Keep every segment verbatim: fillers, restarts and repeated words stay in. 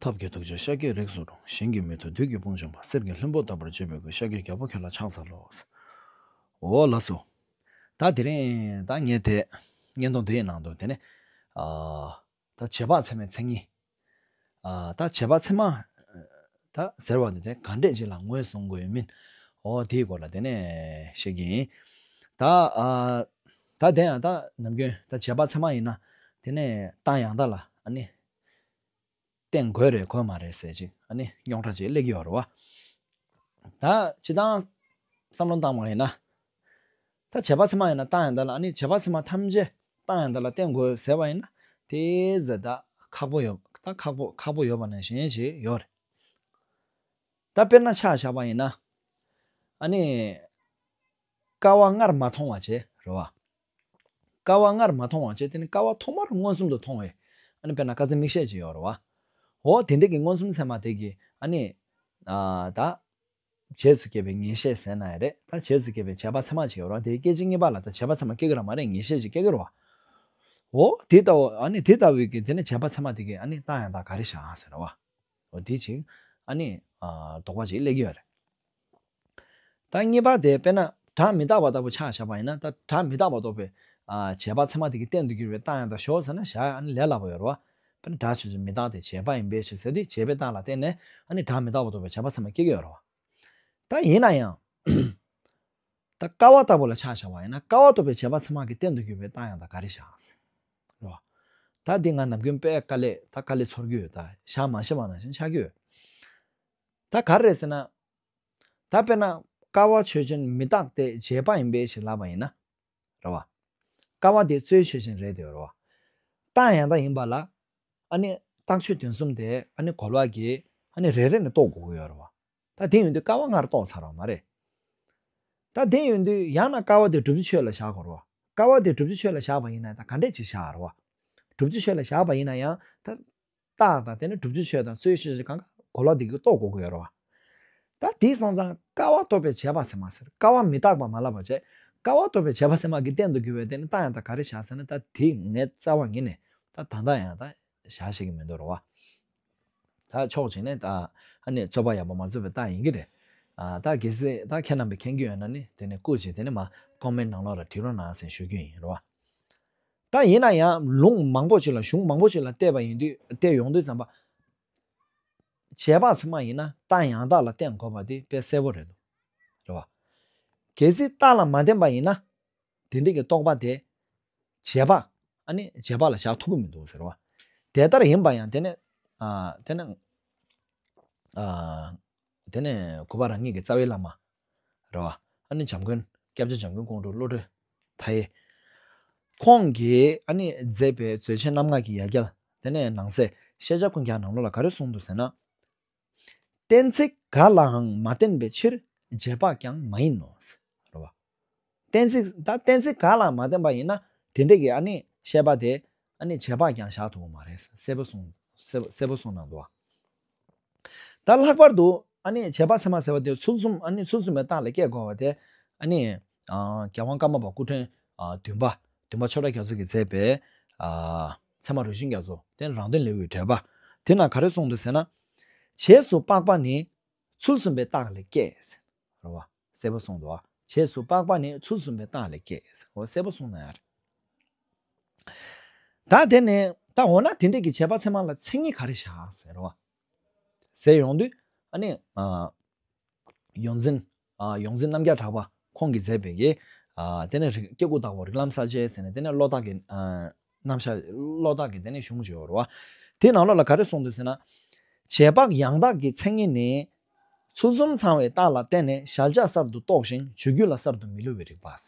ཐབས་ཀྱི་ཐུགས་རྗེས་ཤཱཀྱའི་རིགས་སུ་འཁྲུངས། གཞན་གྱིས་མི་ཐུབ་བདུད་ཀྱི་དཔུང་འཇོམས་པ། གསེར་གྱི་ལྷུན་པོ་ལྟ་བུར་བརྗོད་པའི་སྐུ། ཤཱཀྱའི་རྒྱལ་པོ་ཁྱོད་ལ་ཕྱག་འཚལ་ལོ། འོ་ལགས་སོ། ད་དེ་རིང་ད་ངས་དེ་བརྙན་ཐུང་དེའི་ནང་དུ་དེ་ནས་ཨ་ད་རྗེས་དཔག་ཚད་མའི་མཚན་ཉིད། ཨ་ད་རྗེས་དཔག་ཚད་མ་ད་ཟེར་བ་འདི་དེ་ག་འདྲས་ཅིག་ལ་ངོས་བཟུང་དགོས་ཡོད་མིན། འོ་དེའི་སྐོར་ལ་དེ་ནས་བཤད་ཀྱི་ཡིན། ད་ཨ་ད་དེ་ཡང་ད་ནམ་རྒྱུན་ད་རྗེས་དཔག་ཚད་མ་ཡིན་ན་དེ་ནས་རྟགས་ཡང་དག་ལ་ཨ་ནི་བརྟེན་དགོས་རེད་དགོས་མ་རེད་ཟེར་ཅིག་ཨ་ནི་རྙོག་དྲ་ཅིག་སླེབས་ཀྱི་ཡོད་རེད་བ། ད་སྤྱིར་བཏང་བསམ་བློ་བཏང་བ་ཡིན་ན། ད་རྗེས་དཔག་ཚད་མ་ཡིན་ན་རྟགས་ཡང་དག་ལ་ཨ་ནི་རྗེས་དཔག་ཚད་མ་ཐམས་ཅད་རྟགས་ཡང་དག་ལ་བརྟེན་དགོས་ཟེར་བ་ཡིན་ན་དེ་ཟེར་ད་ཁག་པོ་ཡོད་ད་ཁག་པོ་ཁག་པོ་ཡོད་པ་ནང་བཞིན་ཅིག་ཡོད་རེད། ད་དཔེར་ན་ཆ་བཞག་པ་ཡིན་ན། ཨ་ནི། ཀ་བ་སྔར་མ་མཐོང་བ་བྱས་རེད་བ། ཀ་བ་སྔར་མ་མཐོང་བ་བྱས་དེ་ནི་ཀ་བ་ཐོག་མར་མངོན་སུམ་དུ་མཐོང་བས། ཨ་ནི་དཔེར་ན་ཀ་ཙི་མིག་ཤེས་ཅིག་ཡོད་རེད་བ། འོ་དེ་འདྲས་ཀྱི་མངོན་སུམ་ཚད་མ་དེ་གི་ཨ་ནི། ཨ་ད། རྗེས་སུ་སྐྱེས་པའི་ངེས་ཤེས་ཟེར་ན་ཡང་རེད། ད་རྗེས་སུ་སྐྱེས་པའི་རྗེས་དཔག་ཚད་མ་ཅིག་ཡོད་རེད་བ། དེའི་སྐད་ཅིག་གཉིས་པ་ལ་ད་རྗེས་དཔག་ཚད་མ་སྐྱེ་གི་རེད་མ་རེད། ངེས་ཤེས་ཅིག་སྐྱེ་གི་རེད་བ། འོ་དེ་ལྟ་བུ་ཨ་ནི་དེ་ལྟ་བུའི་གི་དེ་ནི་རྗེས་དཔག་ཚད་མ་དེ་གི་ཨ་ནི་རྟགས་ཡང་དག་ག་རེ་བཞག་ཟེར་རེད་བ། འོ་དེ་ཅིག་ཨ་ནི་ཨ་དོགས་པ་ཅིག་སླེབས་ཀྱི་ཡོད་རེད། ད་གཉིས་པ་དེ་དཔེར་ན་སྒྲ་མི་རྟག་པ་ལྟ་བུ་ཆ་བཞག་པ་ཡིན་ན། ད་སྒྲ་མི་རྟག་པ་རྟོགས་པའི་ཨ་རྗེས་དཔག་ཚད་མ་དེ་གི་རྟེན་དུ་གྱུར་པའི་རྟགས་ཡང་དག་ཞོག་ཟེར་ན་བཞག་ཡ་ཨ་ནི་ལས་སླ་པོ་ཡོད་རེད་བ། དཔེར་ན་སྒྲ་ཆོས་ཅན་མི་རྟག་སྟེ་བྱས་པ་ཡིན་པས་ཞེས་ཟེར་དུས་བྱས་པའི་རྟགས་ལ་བརྟེན་ནས་ཨ་ནི་སྒྲ་མི་རྟག་པ་རྟོགས་པའི་རྗེས་དཔག་ཚད་མ་སྐྱེ་གི་ཡོད་རེད་བ། ད་ཡིན་ན་ཡང་། ད་ཀ་བ་ལྟ་བུ་ལ་ཆ་བཞག་པ་ཡིན་ན་ཀ་བ་རྟོགས་པའི་རྗེས་དཔག་ཚད་མ་གི་རྟེན་དུ་གྱུར་པའི་རྟགས་ཡང་དག་ག་རེ་བཞག་ཟེར་རེད་བ། ད་འདི་ང་ནམ་རྒྱུན་དཔེ་དཀའ་ལས་ད་དཀའ་ལས་ཚོར་གྱི་ཡོད། ད་བཞག་མ་ཤེས་པ་ནང་བཞིན་ཆགས་ཀྱི་ཡོད། ད་ག་རེ་རེད་ཟེར་ན། ད་དཔེར་ན་ཀ་བ་ཆོས་ཅན་མི་རྟག་སྟེ་བྱས་པ་ཡིན་པས་ཞེས་ལབ་པ་ཡིན་ན། རེད་བ། ཀ་བ་དེ་རྩོལ་བའི་ཆོས་ཅན་རེད་དེ་རེད་བ། རྟགས་ཡང་དག་ཡིན་པ་ལ། ཨ་ནི་རྟགས་ཆོས་དོན་གསུམ་དེ་ཨ་ནི་རྒོལ་བ་གིས་ཨ་ནི་རེ་རེ་ནས་རྟོགས་དགོས་ཀྱི་ཡོད་རེད་བ། ད་དེ་ཡིན་དུས་ཀ་བ་སྔར་རྟོགས་ཚར་བ་མ་རེད། ད་དེ་ཡིན་དུས་ཡང་ན་ཀ་བ་དེ་བསྒྲུབ་བྱའི་ཆོས་ལ་བཞག་དགོས་རེད་བ། ཀ་བ་དེ་བསྒྲུབ་བྱའི་ཆོས་ལ་བཞག་པ་ཡིན་ན་ད་ག་འདྲས་ཅིག་བཞག་རེད་བ། བསྒྲུབ་བྱའི་ཆོས་ལ་བཞག་པ་ཡིན་ན་ཡང་ད། རྟགས་དང་དེ་ནི་བསྒྲུབ་བྱའི་ཆོས་དང་རྩོལ་བའི་ཆོས་ཀྱི་གང་ག་རྒོལ་བ་དེ་གིས་རྟོགས་དགོས་ཀྱི་ཡོད་རེད་བ། ད་དེ་སོང་ཙང་ཀ་བ་རྟོགས་པའི་རྗེས་དཔག་ཚད་མ་ཟེར། ཀ་བ་མི་རྟག་པ་མ་ལབ་པ་བྱས། ཀ་བ་རྟོགས་པའི་རྗེས་དཔག་ཚད་མ་གི་རྟེན་དུ་གྱུར་པའི་དེ་ནི་རྟགས་ཡང་དག་ག་རེ་བཞག་ཟེར་ན། ད་དེ་ངས་རྩ་བ་ཉིད་ནས་ད་ད་ལྟ་ཡང་ད་བཞག་ཤེས་ཀྱི་མི་འདུག་རེད་བ། ད་ཕྱོགས་གཅིག་ནས་ད་ཨ་ནི་རྩོད་པ་ཡག་པོ་མ་རྩོད་པའི་རྟགས་ཡིན་གྱི་རེད། ཨ་ད་གལ་སྲིད་ད་ཁྱེད་རྣམ་པས་མཁྱེན་གྱི་ཡོད་ན་ནི་དེ་ནས་སྐུ་མཁྱེན་དེ་ནས་མར་ཀོ་མེན་ནང་ལོགས་ལ་བྲིས་རོགས་གནང་ཟེར་ཞུ་རྒྱུ་ཡིན་རེད་བ། ད་ཡིན་ན་ཡང་ལུང་མང་པོ་ཅིག་ལ་གཞུང་མང་པོ་ཅིག་ལ་བལྟས་པ་ཡིན་དུས་བལྟས་ཡོང་དུས་ཙམ་པ། རྗེས་དཔག་ཚད་མ་ཡིན་ན་རྟགས་ཡང་དག་ལ་བརྟེན་དགོས་པ་དེ་དཔེ་གསལ་པོ་རེད་འདུག་རེད་བ། གལ་སྲིད་རྟགས་ལ་མ་བརྟེན་པ་ཡིན་ན། དེ་འདྲ་གི་རྟོག་པ་དེ། རྗེས་དཔག་ཨ་ནི་རྗེས་དཔག་ལ་བཞག་ཐུབ་ཀྱི་མི་འདུག་ཟེར་བ། དེ་ལྟར་ཡིན་པ་ཡང་དེ་ནི། ཨ་དེ་ནི། ཨ་དེ་ནས་གུས་པ་རང་ཉིད་ཀྱི་རྩ་བའི་བླ་མ་རེད་བ། ཨ་ནི་འཇམ་མགོན་སྐྱབས་རྗེ་འཇམ་མགོན་ཀོང་སྤྲུལ་བློ་གྲོས་མཐའ་ཡས། ཁོང་གིས་ཨ་ནི་མཛད་པའི་མཛོད་ཆེན་རྣམ་ལྔ་གི་ཡ་གྱལ་དེ་ནས་ནང་གསེས་ཤེས་བྱ་ཀུན་ཁྱབ་ནང་ལོགས་ལ་ག་རེ་གསུངས་འདུག་ཟེར་ན། གཏན་ཚིགས་ག་ལའང་མ་བརྟེན་པའི་ཕྱིར་རྗེས་དཔག་ཀྱང་མ་ཡིན་ནོ། རེད་བ། གཏན་ཚིགས་ད་གཏན་ཚིགས་ག་ལའང་མ་བརྟེན་པ་ཡིན་ན་དེ་འདྲ་གི་ཨ་ནི་བཤད་པ་དེ་ཨ་ནི་རྗེས་དཔག་ཀྱང་བཞག་ཐུབ་ཀྱི་མ་རེད། གསལ་པོ་གསུངས་གསལ་པོ་གསལ་པོ་གསུངས་གནང་འདུག་བ། ད་ལྷག་པར་དུ་ཨ་ནི་རྗེས་དཔག་ཚད་མ་ཟེར་བ་དེ་ཚུལ་གསུམ་ཨ་ནི་ཚུལ་གསུམ་པའི་རྟགས་ལ་སྐྱེ་དགོས་པ་དེ་ཨ་ནི་ཨ་རྒྱལ་དབང་ཀརྨ་པ་སྐུ་ཕྲེང་ཨ་བདུན་པ་བདུན་པ་ཆོས་གྲགས་རྒྱ་མཚོ་གིས་མཛད་པའི་ཨ་ཚད་མ་རིག་གཞུང་རྒྱ་མཚོ་དེ་རང་དོན་ལེའུའི་འགྲེལ་པ་དེ་ན་ག་རེ་གསུངས་འདུག་ཟེར་ན། རྗེས་སུ་དཔག་པ་ནི་ཚུལ་གསུམ་པའི་རྟགས་ལས་སྐྱེས། རེད་བ། གསལ་པོ་གསུངས་འདུག་བ། རྗེས་སུ་དཔག་པ་ནི་ཚུལ་གསུམ་པའི་རྟགས་ལས་སྐྱེས། འོ་གསལ་པོ་གསུངས་ན་ཡང་རེད། ད་དེ་ནས་ད་འོ་ན་དེ་འདྲས་ཀྱི་རྗེས་དཔག་ཚད་མ་ལ་མཚན་ཉིད་ག་རེ་བཞག་ཟེར་བ། ཟེར་ཡོང་དུས་ཨ་ནི་ཨ་ཡོངས་འཛིན་ཨ་ཡོངས་འཛིན་རྣམ་རྒྱལ་གྲགས་པ་ཁོང་གིས་མཛད་པའི་གི་ཨ་དེ་ནས་རིག་སྐྱེ་དགུ་བདག་པོ་རིགས་ལམ་གསལ་བྱེད་ཟེར་ནས་དེ་ནས་བློ་བདག་གི་ཨ་རྣམ་གཞག་བློ་བདག་གི་དེ་ནས་གཞུང་བརྗོད་རེད་བ། དེ་ནང་ལོགས་ལ་ག་རེ་གསུངས་འདུག་ཟེར་ན། རྗེས་དཔག་ཡང་དག་གི་མཚན་ཉིད་ནི། ཚུལ་གསུམ་ཚང་བའི་རྟགས་ལ་བརྟེན་ནས་གཞལ་བྱ་གསར་དུ་རྟོགས་ཤིང་རྒྱུད་རྒྱུད་ལ་གསར་དུ་མི་བསླུ་བའི་རིག་པ། རེད་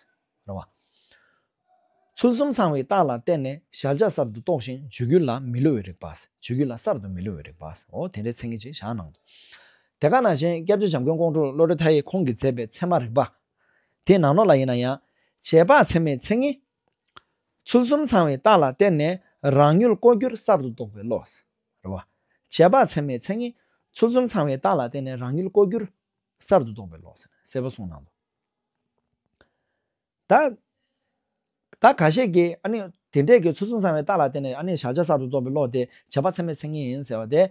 བ། ཚུལ་གསུམ་ཚང་བའི་རྟགས་ལ་བརྟེན་ནས་གཞལ་བྱ་གསར་དུ་རྟོགས་ཤིང་རྒྱུད་རྒྱུད་ལ་མི་བསླུ་བའི་རིག་པ། རྒྱུད་རྒྱུད་ལ་གསར་དུ་མི་བསླུ་བའི་རིག་པ། འོ་དེ་འདྲའི་མཚན་ཉིད་ཅིག་བཞག་གནང་འདུག་དེ་ག་ནང་བཞིན་སྐྱབས་རྗེ་འཇམ་མགོན་ཀོང་སྤྲུལ་བློ་གྲོས་མཐའ་ཡས་ཁོང་གིས་མཛད་པའི་ཚད་མ་རིག་པ། དེའི་ནང་ལོགས་ལ་ཡིན་ན་ཡང་། རྗེས་དཔག་ཚད་མའི་མཚན་ཉིད། ཚུལ་གསུམ་ཚང་བའི་རྟགས་ལ་བརྟེན་ནས་རང་ཉིད་ལྐོག་གྱུར་གསར་དུ་རྟོགས་པའི་བློ། རེད་བ། རྗེས་དཔག་ཚད་མའི་མཚན་ཉིད། ཚུལ་གསུམ་ཚང་བའི་རྟགས་ལ་བརྟེན་ནས་རང་ཉིད་ལྐོག་གྱུར་གསར་དུ་རྟོགས་པའི་བློ། གསལ་པོ་གསུངས་གནང་འདུག་ད། ད་ཁ་ཤས་ཀྱིས་ཨ་ནི་དེ་འདྲས་ཀྱི་ཚུལ་གསུམ་ཚང་བའི་རྟགས་ལ་བརྟེན་ནས་ཨ་ནི་གཞལ་བྱ་གསར་དུ་རྟོགས་པའི་བློ་དེ་རྗེས་དཔག་ཚད་མའི་མཚན་ཉིད་ཡིན་ཟེར་བ་དེ།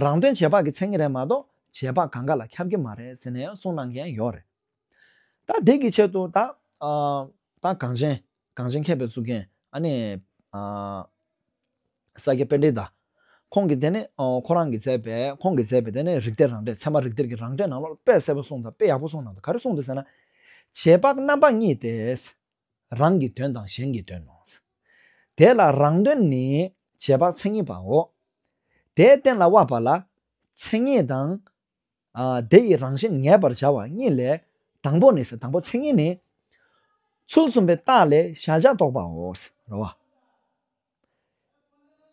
རང་དོན་རྗེས་དཔག་གི་མཚན་ཉིད་རེད་མ་གཏོགས་རྗེས་དཔག་གང་ག་ལ་ཁྱབ་ཀྱི་མ་རེད་ཟེར་ནས་ཡང་གསུངས་གནང་མཁན་ཡོད་རེད། ད་དེ་གི་ཆེད་དུ་ད་ཨ་ད་གངས་ཅན་གངས་ཅན་མཁས་པའི་གཙུག་རྒྱན་ཨ་ནི་ཨ་ས་སྐྱ་པཎྜི་ཏ། ཁོང་གིས་དེ་ནི་ཨ་ཁོ་རང་གིས་མཛད་པའི་ཁོང་གིས་མཛད་པའི་དེ་ནི་རིགས་གཏེར་རང་འགྲེལ་ཚད་མ་རིགས་གཏེར་གྱི་རང་འགྲེལ་ནང་ལོགས་དཔེ་གསལ་པོ་གསུངས་དང་དཔེ་ཡག་པོ་གསུངས་གནང་འདུག་ག་རེ་གསུངས་འདུག་ཟེར་ན། རྗེས་དཔག་རྣམ་པ་གཉིས་ཏེ། རང་གི་དོན་དང་གཞན་གྱི་དོན་ནོ། དེ་ལ་རང་དོན་ནི་རྗེས་དཔག་མཚན་ཉིད་པའོ། དེའི་རྟེན་ལ་དབབ་པ་ལ་མཚན་ཉིད་དང་། ཨ་དེ་ཡི་རང་བཞིན་ངེས་པར་བྱ་བ་གཉིས་ལས། དང་པོ་ནི་ཟེར་དང་པོ་མཚན་ཉིད་ནི། ཚུལ་གསུམ་པའི་རྟགས་ལས་གཞལ་བྱ་རྟོགས་པའོ། རེད་བ།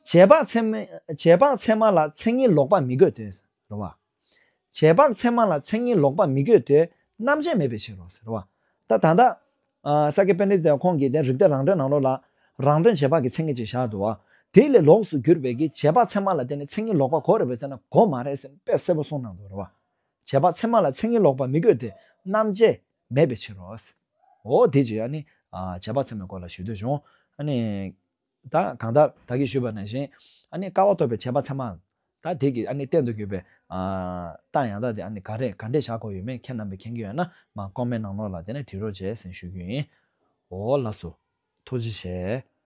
རྗེས་དཔག་ཚད་མ་རྗེས་དཔག་ཚད་མ་ལ་མཚན་ཉིད་ལོག་པ་མི་དགོས་ཏེ། རེད་བ། རྗེས་དཔག་ཚད་མ་ལ་མཚན་ཉིད་ལོག་པ་མི་དགོས་ཏེ། རྣམ་བཅད་མེད་པའི་ཕྱིར་རོ། རེད་བ། ད་ད་ལྟ་ཨ་ས་སྐྱ་པཎྜི་ཏ་ཁོང་གིས་དེ་རིགས་གཏེར་རང་འགྲེལ་ནང་ལོགས་ལ་རང་དོན་རྗེས་དཔག་གི་མཚན་ཉིད་ཅིག་བཞག་འདུག་བ། དེ་ལས་ལོགས་སུ་གྱུར་པའི་གི་རྗེས་དཔག་ཚད་མ་ལ་དེ་ནི་མཚན་ཉིད་ལོག་པ་དགོས་རེད་པས་ཟེར་ན་དགོས་མ་རེད་ཟེར་དཔེ་གསལ་པོ་གསུངས་གནང་འདུག་རེད་བ། རྗེས་དཔག་ཚད་མ་ལ་མཚན་ཉིད་ལོག་པ་མི་དགོས་ཏེ་རྣམ་བཅད་མེད་པའི་ཕྱིར་རོ། འོ་དེ་ཅིག་ཨ་ནི་ཨ་རྗེས་དཔག་ཚད་མའི་སྐོར་ལ་ཞུ་འདོད་བྱུང་། ཨ་ནི་ད་གང་ལྟར་ད་གིན་ཞུས་པ་ནང་བཞིན་ཨ་ནི་སྐལ་བ་ཐོབ་པའི་རྗེས་དཔག་ཚད་མ་ད་དེ་གི་ཨ་ནི་གཏན་དུ་གྱུར་པའི་ཨ་རྟགས་ཡང་དག་དེ་ཨ་ནི་ག་རེ་ག་འདྲས་བཞག་དགོས་ཡོད་མེད་ཁྱེད་རྣམ་པས་མཁྱེན་གྱི་ཡོད་ན་མ་ཀོ་མེན་ནང་ལོགས་ལ་དེ་ནས་བྲིས་རོགས་བྱས་ཟེར་ཞུ་རྒྱུ་ཡིན། འོ་ལགས་སོ། ཐུགས་རྗེ་ཆེ།